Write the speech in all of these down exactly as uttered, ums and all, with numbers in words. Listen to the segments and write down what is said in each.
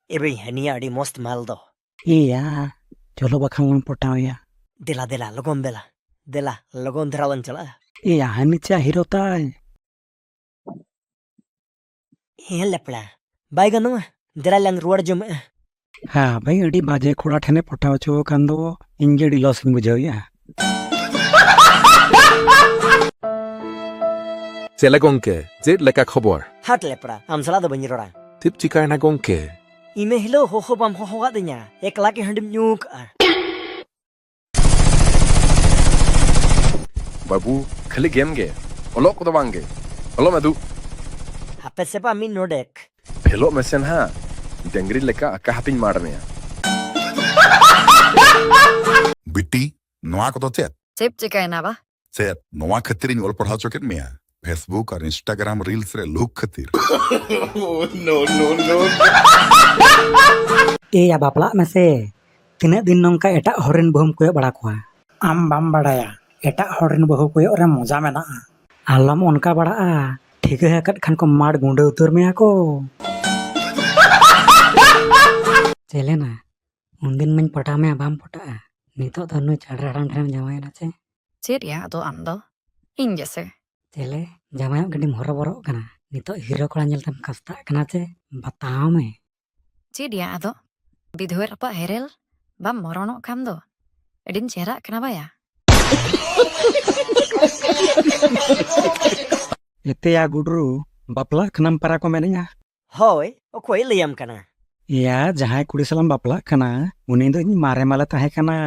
ᱮ ᱵᱷᱟᱹᱭ, ᱦᱟᱹᱱᱤᱭᱟ ᱟᱹᱰᱤ ᱢᱚᱥᱛ ᱢᱟᱞ ᱫᱚ᱾ ᱮᱭᱟ, ᱪᱚᱞᱚ ᱵᱟᱠᱷᱟᱱ ᱞᱟᱝ ᱯᱚᱴᱟᱣᱮᱭᱟ᱾ ᱫᱮᱞᱟ, ᱫᱮᱞᱟ, ᱞᱚᱜᱚᱱ ᱫᱮᱞᱟ᱾ ᱫᱮᱞᱟ, ᱞᱚᱜᱚᱱ ᱫᱷᱟᱨᱟ ᱞᱟᱝ ᱪᱟᱞᱟᱜᱼᱟ᱾ ᱮᱭᱟ, ᱦᱟᱹᱱᱤ ᱪᱮᱫ ᱦᱤᱨᱳ ᱛᱟᱭ? ᱦᱮᱸ ᱞᱮᱯᱲᱟ, ᱵᱟᱭ ᱜᱟᱱᱚᱜᱼᱟ᱾ ᱫᱮᱞᱟ ᱞᱟᱝ ᱨᱩᱣᱟᱹᱲ ᱡᱚᱢᱮᱜᱼᱟ᱾ ᱦᱮᱸ ᱵᱷᱟᱹᱭ, ᱟᱹᱰᱤ ᱵᱟᱡᱮ ᱠᱚᱲᱟ ᱴᱷᱮᱱᱮ ᱯᱚᱴᱟᱣ ᱦᱚᱪᱚ ᱟᱠᱟᱱ ᱫᱚ, ᱤᱧ ᱜᱮ ᱟᱹᱰᱤ ᱞᱚᱥ ᱤᱧ ᱵᱩᱡᱷᱟᱹᱣᱮᱫᱼᱟ᱾ ᱪᱮᱞᱮ ᱜᱚᱝᱠᱮ, ᱪᱮᱫ ᱞᱮᱠᱟ ᱠᱷᱚᱵᱚᱨ? ᱦᱟᱴ ᱞᱮᱯᱲᱟ, ᱟᱢ ᱥᱟᱞᱟᱜ ᱫᱚ ᱵᱟᱹᱧ ᱨᱚᱲᱟ᱾ ᱪᱮᱫ ᱪᱤᱠᱟᱭᱮᱱᱟ ᱜᱚᱝᱠᱮ? ᱤᱱᱟᱹ ᱦᱤᱞᱳᱜ ᱦᱚᱦᱚ ᱵᱟᱢ ᱦᱚᱦᱚᱣᱟᱫᱤᱧᱟ, ᱮᱠᱞᱟ ᱜᱮ ᱦᱟᱺᱰᱤᱢ ᱧᱩ ᱠᱟᱜᱼᱟ᱾ ᱵᱟᱹᱵᱩ, ᱠᱷᱟᱹᱞᱤ ᱜᱮᱢ ᱜᱮ, ᱚᱞᱚᱜ ᱠᱚᱫᱚ ᱵᱟᱝ ᱜᱮ᱾ ᱚᱞᱚᱜ ᱢᱮ ᱫᱩ᱾ ᱦᱟᱯᱮ ᱥᱮ ᱵᱟ ᱢᱤᱫ ᱱᱚᱰᱮᱠ᱾ ᱯᱷᱮᱞᱚᱜ ᱢᱮᱥᱮ ᱱᱟᱦᱟᱜ, ᱰᱟᱹᱝᱨᱤ ᱞᱮᱠᱟ ᱟᱠᱟ ᱦᱟᱛᱤᱧ ᱢᱟᱲ ᱢᱮᱭᱟ᱾ ᱵᱤᱴᱤ, ᱱᱚᱣᱟ ᱠᱚᱫᱚ ᱪᱮᱫ? ᱪᱮᱫ ᱪᱤᱠᱟᱹᱭᱮᱱᱟ ᱵᱟ? ᱪᱮᱫ ᱱᱚᱣᱟ ᱠᱷᱟᱹᱛᱤᱨ ᱤᱧ ᱚᱞ ᱯᱟᱲᱦᱟᱣ ᱦᱚᱪᱚ ᱠᱮᱫ ᱢᱮᱭᱟ? Facebook ᱟᱨ Instagram reels ᱨᱮ ᱞᱩᱠ ᱠᱷᱟᱹᱛᱤᱨ᱾ ᱮᱭᱟ, ᱵᱟᱯᱞᱟᱜ ᱢᱮᱥᱮ᱾ ᱛᱤᱱᱟᱹᱜ ᱫᱤᱱ ᱱᱚᱝᱠᱟ ᱮᱴᱟᱜ ᱦᱚᱲ ᱨᱮᱱ ᱵᱟᱹᱦᱩᱢ ᱠᱚᱭᱚᱜ ᱵᱟᱲᱟ ᱠᱚᱣᱟ? ᱟᱢ ᱵᱟᱢ ᱵᱟᱲᱟᱭᱟ, ᱮᱴᱟᱜ ᱦᱚᱲ ᱨᱮᱱ ᱵᱟᱹᱦᱩ ᱠᱚᱭᱚᱜ ᱨᱮ ᱢᱚᱡᱟ ᱢᱮᱱᱟᱜᱼᱟ᱾ ᱟᱞᱚᱢ ᱚᱱᱠᱟ ᱵᱟᱲᱟᱜᱼᱟ, ᱴᱷᱤᱠᱟᱹ ᱟᱠᱟᱫ ᱠᱷᱟᱱ ᱠᱚ ᱢᱟᱲ ᱜᱩᱸᱰᱟᱹ ᱩᱛᱟᱹᱨ ᱢᱮᱭᱟ ᱠᱚ᱾ ᱪᱮᱞᱮᱱᱟ, ᱩᱱᱫᱤᱱ ᱢᱟᱧ ᱯᱚᱴᱟᱣ ᱢᱮᱭᱟ, ᱵᱟᱢ ᱯᱚᱴᱟᱜᱼᱟ᱾ ᱱᱤᱛᱚᱜ ᱫᱚ ᱱᱩᱭ ᱪᱟᱰᱨᱟ ᱦᱟᱲᱟᱢ ᱴᱷᱮᱱᱮᱢ ᱡᱟᱶᱟᱭᱮᱱᱟ ᱪᱮ? ᱪᱮᱫ ᱭᱟ ᱟᱫᱚ ᱟᱢ ᱫᱚ? ᱤᱧ ᱜᱮᱥᱮ? ᱪᱮᱞᱮ, ᱡᱟᱶᱟᱭᱚᱜ ᱜᱟᱹᱰᱤᱢ ᱦᱚᱨᱚᱵᱚᱨᱚᱜ ᱠᱟᱱᱟ? ᱱᱤᱛᱚᱜ ᱦᱤᱨᱳ ᱠᱚᱲᱟ ᱧᱮᱞ ᱛᱮᱢ ᱠᱟᱥᱛᱟᱜ ᱠᱟᱱᱟ ᱪᱮ? ᱵᱟᱛᱟᱣ ᱢᱮ᱾ ᱪᱮᱫ ᱭᱟ ᱟᱫᱚ? ᱵᱤᱫᱷᱣᱟᱹ ᱨᱟᱯᱟᱜ ᱦᱮᱨᱮᱞ, ᱵᱟᱢ ᱢᱚᱨᱚᱱᱚᱜ ᱠᱷᱟᱱ ᱫᱚ᱾ ᱟᱹᱰᱤᱢ ᱪᱮᱦᱨᱟᱜ ᱠᱟᱱᱟ ᱵᱟᱭᱟ᱾ ᱮᱛᱮᱭᱟ ᱜᱩᱰᱨᱩ, ᱵᱟᱯᱞᱟᱜ ᱠᱟᱱᱟᱢ ᱯᱟᱨᱟ ᱠᱚ ᱢᱮᱱᱮᱜᱼᱟ? ᱦᱳᱭ, ᱚᱠᱚᱭᱮ ᱞᱟᱹᱭᱟᱢ ᱠᱟᱱᱟ? ᱮᱭᱟ, ᱡᱟᱦᱟᱸᱭ ᱠᱩᱲᱤ ᱥᱟᱞᱟᱜ ᱮᱢ ᱵᱟᱯᱞᱟᱜ ᱠᱟᱱᱟ, ᱩᱱᱤ ᱫᱚ ᱤᱧ ᱢᱟᱨᱮ ᱢᱟᱞᱮ ᱛᱟᱦᱮᱸ ᱠᱟᱱᱟ᱾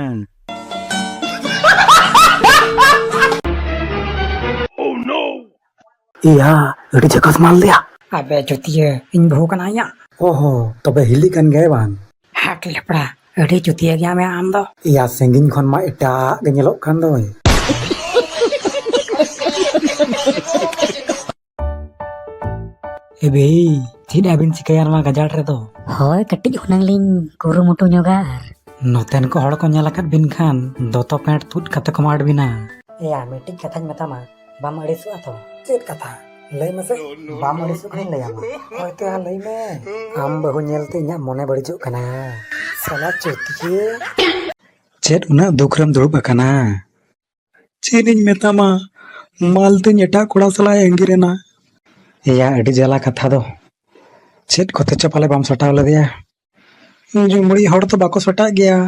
ᱮᱭᱟ, ᱟᱹᱰᱤ ᱡᱷᱟᱠᱟᱥ ᱢᱟᱞ ᱞᱮᱭᱟ᱾ ᱟᱵᱮ ᱪᱩᱛᱤᱭᱟᱹ, ᱤᱧ ᱵᱟᱹᱦᱩ ᱠᱟᱱᱟ ᱭᱟ᱾ ᱚᱦᱚ, ᱛᱚᱵᱮ ᱦᱤᱞᱤ ᱠᱟᱱ ᱜᱮᱭᱟᱭ ᱵᱟᱝ? ᱦᱟᱴ ᱞᱮᱯᱲᱟ, ᱟᱹᱰᱤ ᱪᱩᱛᱤᱭᱟᱹ ᱜᱮᱭᱟ ᱢᱮ ᱟᱢ ᱫᱚ᱾ ᱮᱭᱟ, ᱥᱟᱺᱜᱤᱧ ᱠᱷᱚᱱ ᱢᱟ ᱮᱴᱟᱜ ᱜᱮ ᱧᱮᱞᱚᱜ ᱠᱟᱱ ᱫᱚᱭ᱾ ᱮ ᱵᱷᱤ, ᱪᱮᱫ ᱟᱵᱤᱱ ᱪᱤᱠᱟᱹᱭᱟ ᱱᱚᱣᱟ ᱜᱟᱡᱟᱲ ᱨᱮᱫᱚ? ᱦᱳᱭ, ᱠᱟᱹᱴᱤᱡ ᱦᱩᱱᱟᱹᱝ ᱞᱤᱧ ᱠᱩᱨᱩᱢᱩᱴᱩ ᱧᱚᱜᱟ ᱟᱨ᱾ ᱱᱚᱛᱮᱱ ᱠᱚ ᱦᱚᱲ ᱠᱚ ᱧᱮᱞ ᱟᱠᱟᱫ ᱵᱤᱱ ᱠᱷᱟᱱ ᱫᱚᱛᱚ ᱯᱮᱱᱴ ᱛᱩᱫ ᱠᱟᱛᱮ ᱠᱚ ᱢᱟᱲ ᱵᱤᱱᱟ᱾ ᱮᱭᱟ, ᱢᱤᱫᱴᱤᱡ ᱠᱟᱛᱷᱟᱧ ᱢᱮᱛᱟᱢᱟ, ᱵᱟᱢ ᱟᱹᱲᱤᱥᱚᱜᱼᱟ ᱛᱚ? ᱪᱮᱫ ᱠᱟᱛᱷᱟ? ᱞᱟᱹᱭ ᱢᱮᱥᱮ, ᱵᱟᱢ ᱟᱹᱲᱤᱥᱚᱜ ᱠᱷᱟᱱᱤᱧ ᱞᱟᱹᱭᱟᱢᱟ᱾ ᱦᱳᱭ ᱛᱚ ᱭᱟ, ᱞᱟᱹᱭ ᱢᱮ᱾ ᱟᱢ ᱵᱟᱹᱦᱩ ᱧᱮᱞᱛᱮ ᱤᱧᱟᱹᱜ ᱢᱚᱱᱮ ᱵᱟᱹᱲᱤᱡᱚᱜ ᱠᱟᱱᱟ᱾ ᱥᱟᱞᱟ ᱪᱩᱛᱤᱭᱟᱹ᱾ ᱪᱮᱫ ᱩᱱᱟᱹᱜ ᱫᱩᱠ ᱨᱮᱢ ᱫᱩᱲᱩᱵ ᱟᱠᱟᱱᱟ? ᱪᱮᱫ ᱤᱧ ᱢᱮᱛᱟᱢᱟ, ᱢᱟᱞᱛᱤᱧ ᱮᱴᱟᱜ ᱠᱚᱲᱟ ᱥᱟᱞᱟᱜ ᱮ ᱟᱸᱜᱤᱨ ᱮᱱᱟ᱾ ᱮᱭᱟ, ᱟᱹᱰᱤ ᱡᱟᱞᱟ ᱠᱟᱛᱷᱟ ᱫᱚ᱾ ᱪᱮᱫ ᱠᱚᱛᱮ ᱪᱚ ᱯᱟᱞᱮ ᱵᱟᱢ ᱥᱟᱴᱟᱣ ᱞᱮᱫᱮᱭᱟ᱾ ᱡᱩᱢᱲᱤ ᱦᱚᱲ ᱫᱚ ᱵᱟᱠᱚ ᱥᱟᱴᱟᱜ ᱜᱮᱭᱟ᱾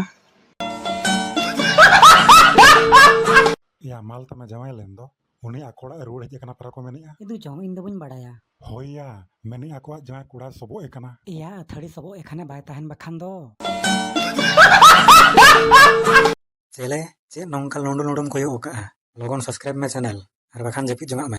ᱮᱭᱟ, ᱢᱟᱞ ᱛᱟᱢᱟ ᱡᱟᱶᱟᱭ ᱞᱮᱱ ᱫᱚ, ᱩᱱᱤ ᱟᱠᱚ ᱚᱲᱟᱜ ᱮ ᱨᱩᱣᱟᱹᱲ ᱦᱮᱡ ᱟᱠᱟᱱᱟ ᱯᱟᱨᱟ ᱠᱚ ᱢᱮᱱᱮᱜᱼᱟ᱾ ᱤᱫᱩ ᱪᱚᱝ, ᱤᱧ ᱫᱚ ᱵᱟᱹᱧ ᱵᱟᱲᱟᱭᱟ᱾ ᱦᱳᱭ ᱭᱟ, ᱢᱮᱱᱮᱜ ᱟᱠᱚᱣᱟᱜ ᱡᱟᱶᱟᱭ ᱠᱚᱲᱟ ᱥᱚᱵᱚᱜ ᱮ ᱠᱟᱱᱟ᱾ ᱮᱭᱟ, ᱟᱹᱛᱷᱟᱹᱲᱤ ᱥᱚᱵᱚᱜ ᱮ ᱠᱷᱟᱱᱮ ᱵᱟᱭ ᱛᱟᱦᱮᱱ ᱵᱟᱠᱷᱟᱱ ᱫᱚ᱾ ᱪᱮᱞᱮ, ᱪᱮᱫ ᱱᱚᱝᱠᱟ ᱞᱩᱸᱰᱩ ᱞᱩᱸᱰᱩᱢ ᱠᱚᱭᱚᱜ ᱟᱠᱟᱜᱼᱟ? ᱞᱚᱜᱚᱱ subscribe ᱢᱮ channel, ᱟᱨ ᱵᱟᱠᱷᱟᱱ ᱡᱟᱹᱯᱤᱫ ᱡᱚᱝᱟᱜ ᱢᱮ᱾